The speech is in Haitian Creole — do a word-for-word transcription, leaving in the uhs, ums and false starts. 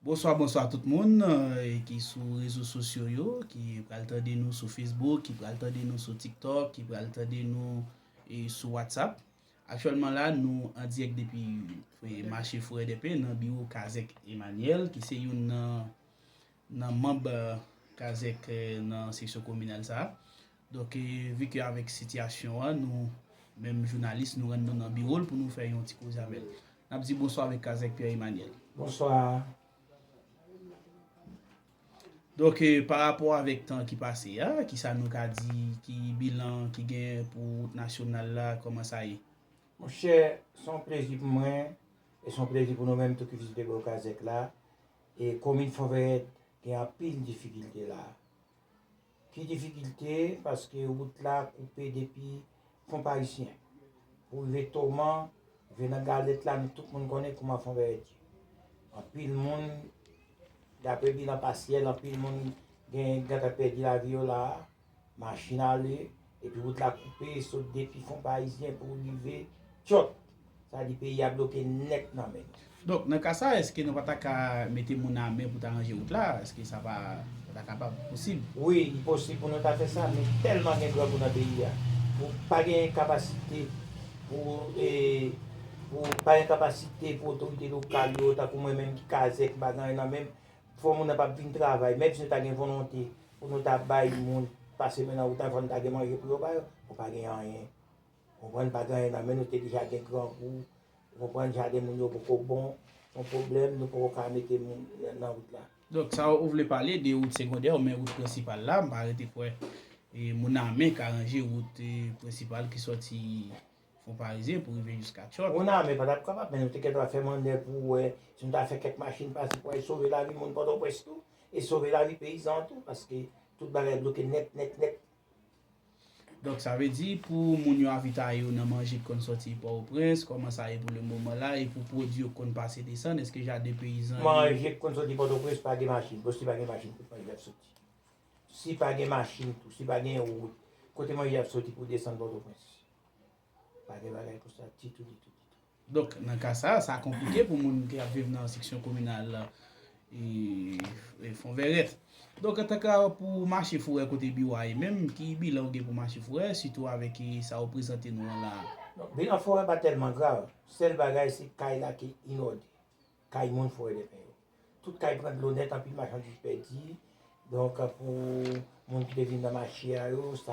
Bonswa, bonswa tout moun eh, ki sou rezo sosyo yo, ki pral tande nou sou Facebook, ki pral tande nou sou TikTok, ki pral tande nou eh, sou WhatsApp. Aktyèlman la, nou an dirèk depi eh, mache Forèdèpen nan biwo Kazèk Emmanuel, ki se youn nan, nan manm eh, Kazèk eh, nan seksyon kominal sa a. Donk, eh, vi ke avèk sitiyasyon an, nou menm jounalis, nou rann nou nan biwo l pou nou fè yon ti koze avè l. N ap di bonswa avèk Kazèk Pierre Emmanuel. Bonswa. Donk, eh, pa rapò avèk tan ki pase a, kisa nou ka di, ki bilan ki gen pou wout nasyonal la, kòman sa ye? Monchè, se yon plezi pou mwen, e se yon plezi pou nou menm tou ki vizite bò Kazèk la. E komin Fon Vèyèt gen anpil difikilte la. Ki difikilte? Paske wout la koupe depi Fon Parisyen. Pou rive Toman, rive nan Galèt la, nou tout moun konnen kouman Fon Vèyèt ye. Anpil moun, dapre bilan pasyèl, anpil moun gen gentan pèdi lavi yo la a. Machin ale, epi wout la koupe, sot depi Fon Parizyen pou rive Tchòt. Sa di peyi a bloke nèt nan men nou. Donk, nan ka sa, èske nou pa ta ka mete moun a men pou ta ranje wout la? Èske sa pa, pa ta kapab posib? Wi, li posib pou nou ta fè sa, men tèlman gen grangou nan peyi a. Pou pa gen kapasite, pou, e, pou pa gen kapasite pou otorite lokal yo, tankou mwen menm ki Kazèk, m pa gen anyen nan men m, fò moun nan p ap vin travay. Menm si nou ta gen volonte pou nou ta bay moun pase men nan wout la, fò nou ta gen manje pou yo ba yo. Ou pa gen anyen. Konprann, pa gen anyen nan men nou, te deja gen grangou. Ou konprann, jaden moun yo poko bon. Se yon pwoblèm, nou poko ka mete moun nan, nan wout la. Donk, sa ou vle pale de wout segondè, men wout prensipal la, m pa rete kwè e, moun ame ka ranje wout e, prensipal ki soti Fon Parizyen pou rive jiska Tchòt. Moun ame pa t ap kapab, men nou te gen dwa fè mannèv pou wè si nou ta fè kèk machin pase pou al sove lavi moun Pòtoprens tou, e sove lavi peyizan tou, paske tout bagay bloke nèt, nèt, nèt. Donk, sa vle di, pou moun yo avitaye yo nan manje k konn soti Pòtoprens, kòman sa ye pou le moman la, e pou pwodui yo k konn pase desann, èske jaden peyizan yo? Manje k konn soti Pòtoprens pa gen machin, bon, si pa gen machin, kote manje ap soti? Si pa gen machin tou, si pa gen wout, kote manje ap soti pou desann Pòtoprens? Pa gen bagay konsa ditou, ditou, ditou. Donk, nan ka sa, sa konplike pou moun ki ap viv nan seksyon kominal e, e Fon Vèrèt. Donk, antanke pou mache forè kote biwo a ye menm, ki bilan w gen pou mache forè, sitou avèk e, sa w prezante nou an la a? Non, bilan forè pa tèlman grav. Sèl bagay, se kay la ki inonde. Kay moun Forèdèpen yo. Tout kay pran dlo nèt, anpil machandiz pèdi. Donk, pou moun ki te vin nan mache a yo, sa